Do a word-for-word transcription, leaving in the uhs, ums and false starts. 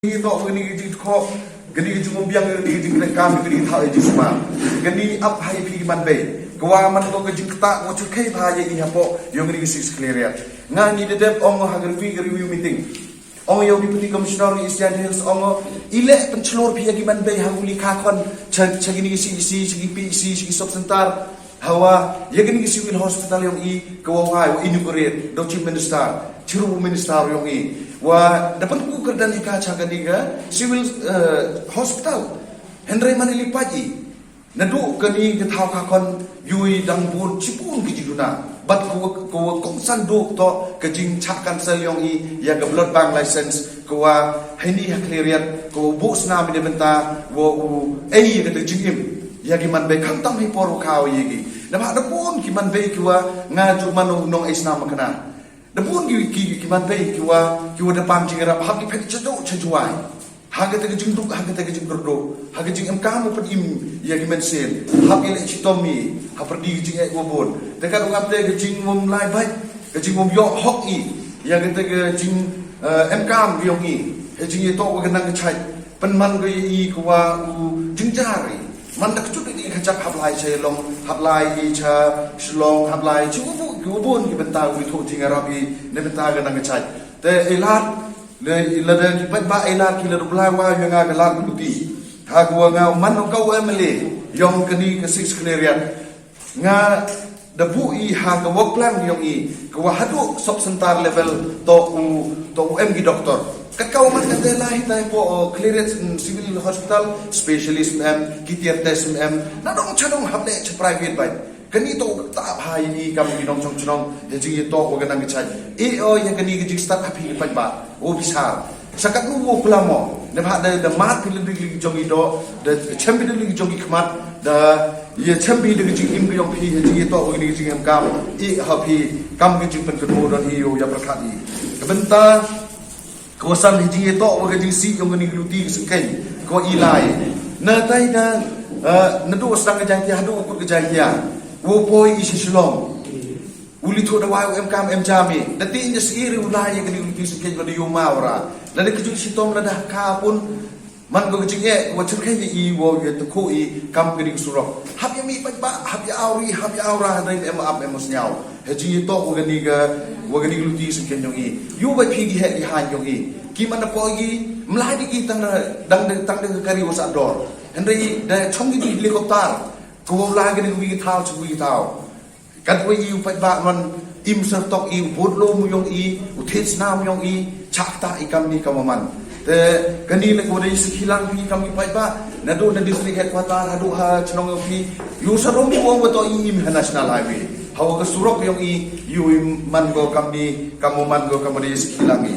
Ngi tok ngi ngi jingkhoh, ngi ngi jingbiang, ngi ngi jingkam, ngi ngi thaw jingspah. Ngi ap hai phi man bei. Kwah man ko ka jingkta ko chukai pha ye ngi hapoh yong ngi ngi six Khliehriat. Nga ngi dedep ong ha ka review, ka review meeting. Ong yow Deputy Commissioner ngi East Jaintia Hills ong i leh pynchlur phi ya ki man bei ha u li ka khon cha, cha ngi ngi si si, cha ngi pi si, cha ngi sub center. Hawa, ya kani ka civil hospital yong i, ka wa wai, wa inaugurate da u Chief Minister, chiru minister yong i. Wa, da pynku kyrdan i ka cha kani ka civil, eh, hospital. Hynrei man i li paj i. Naduh kani ka thaw ka khon, yui dang bun, chibun ki jiduna. Bad ka wa, ka wa kongsan duh to, ka jingchah cancel yong i, ya ka blood bank license, ka wa, haini ha Khliehriat, ka wa bu snam i da bynta, wa u, ei, ya ka ta jingim. Ya ki man bei khamtam hi por u khaw ya ki. Da ba da bun ki man bei ki wa nga ju man u nong ai snam makna. Da bun ki, ki, ki man bei ki wa, ki wa da pang jingïarap hap ki phet cha jong cha jwai. Ha ka te ka jingduk, ha ka te ka jingkyrduh, ha ka jingem kam u phet im ya ki mynsiem. Hap ki leh chitom i, ha pyrdi ki jingeh wa bun. Te ka dong ap te ka jingmum lai bai, ka jingmum yoh hok i, ya ka te ka jing, eh, em kam yong i, ha jingïatoh wa ka nang ka chait. Pynman ko i ko wa u jingjar i. Man da kjut i ka jak hap lai cha Long, hap lai i cha Shillong, hap lai chi u bu, u bun ki bynta u tho jingïarap i, ne bynta ka nang ka chait. Te i lad, le, i lad ki paidbah i lad ki lad u bla wa ya nga ka lad u ti. Ha ko wa nga man ko wa M L A, yong kani ka six Khliehriat. Nga da bu i ha ka wa plang yong i, ka wa haduh sub center level to u, to u em ki doktor. Ka ka wa man ka te la hi tai po, o, Khliehriat, mm, Civil Hospital, specialist em, ki tiar test em, na dong cha dong hap le cha private bai. Kani to ka ta ha i kam ki nong chong chnong, ya jingïatoh wa ka nang ka chait. E o ya kani ka jingstad ha phi ki paidbah. O bisar. Sa katno wa pla mo. Ne ba da, da mat phi lynti lynti jong i doh, da chem phi lynti jong i khmat, da ya chem phi da ka jingim ka yong phi, ya jingïatoh wa ka jingim kam. I ha phi kam ka jingpynkynmaw don hi yow ya pyrkhat i. Ka bynta, ka wa san ya jingïatoh wa ka jingsih yong kani ka luti ka sengkeng, ka wa i lai. Na tai da, eh, naduh sdang ka Jaintia, haduh kut ka Jaintia. Wa poi i sha Shillong. U li thuh da wai u em kam em jam i. Da ti ngi sir u lai ya kani u ti sengkeng ba da yoh ma ora. Lada ka jingsitom lada ka pun. Man ko ka jingeh, wa chyrkhei ya i, wa ya tukhu i, kam kani ka surok. Hap ya mi paidbah, hap ya awri, hap ya awra, hynrei em ap em sñiaw. Ha jingïatoh wa kani ka, wa kani ka luti sengkeng yong i. Yu bai phi ki heh ki hain yong i. Ki man da poi ki, mlai di ki tang da, dang da, tang da ka kari wa sa dor. Hynrei da chong ki di helicopter. Ko wa lai kani ka wi ki thaw, chu wi ki thaw. Katwei i u paidbah man im syrtok i u bud lum yong i, u thied snam yong i, chah ta i kam ni kam man. Te kani le ko dei sakhi lang phi kam i paidbah, naduh na district headquarter, haduh ha chnong yong phi, yu sa rum i wong wa to i im ha national highway. Hawa ka surok yong i, yu i man go kam ni kam man go kam dei sakhi lang i.